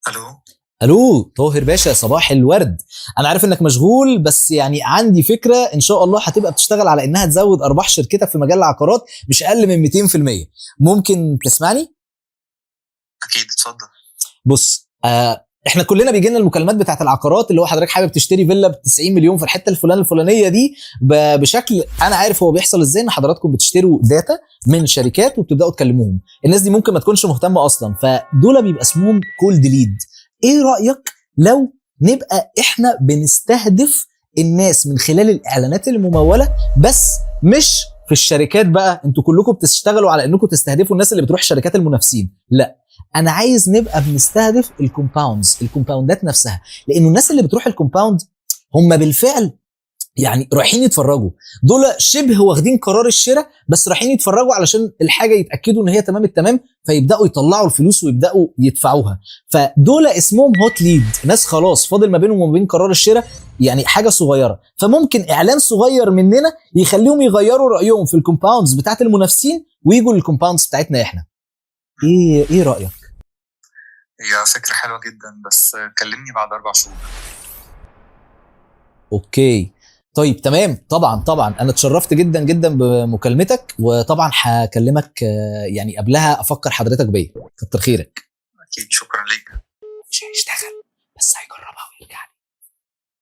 الو. الو طاهر باشا، صباح الورد. انا عارف انك مشغول، بس يعني عندي فكرة ان شاء الله هتبقى بتشتغل على انها تزود ارباح شركتك في مجال العقارات مش اقل من 200%. ممكن تسمعني؟ اكيد، اتفضل. بص، احنا كلنا بيجي لنا المكالمات بتاعت العقارات، اللي هو حضرتك حابب تشتري فيلا ب 90 مليون في الحتة الفلانية الفلانية دي، بشكل انا عارف هو بيحصل ازاي، ان حضراتكم بتشتروا data من شركات وبتبداوا تكلموهم. الناس دي ممكن ما تكونش مهتمة اصلا، فدول بيبقى اسمهم cold lead. ايه رايك لو نبقى احنا بنستهدف الناس من خلال الاعلانات المموله، بس مش في الشركات بقى؟ انتوا كلكم بتشتغلوا على انكم تستهدفوا الناس اللي بتروح شركات المنافسين. لا، انا عايز نبقى بنستهدف ال compounds، الكومباوندات نفسها، لانه الناس اللي بتروح ال compound هم بالفعل يعني رايحين يتفرجوا، دول شبه واخدين قرار الشراء، بس رايحين يتفرجوا علشان الحاجة يتاكدوا ان هي تمام التمام، فيبداوا يطلعوا الفلوس ويبداوا يدفعوها. فدول اسمهم hot lead، ناس خلاص فاضل ما بينهم وما بين قرار الشراء يعني حاجة صغيره، فممكن اعلان صغير مننا يخليهم يغيروا رايهم في ال compounds بتاعت المنافسين ويجوا لل compounds بتاعتنا احنا. ايه رايك؟ هي فكرة حلوة جدا، بس كلمني بعد 4 شهور. okay، طيب، تمام، طبعا طبعا، انا اتشرفت جدا جدا بمكالمتك، وطبعا هكلمك يعني قبلها افكر حضرتك بيا. كتر خيرك. اكيد، شكرا ليك. مش هيشتغل، بس هيجربها ويرجع لي.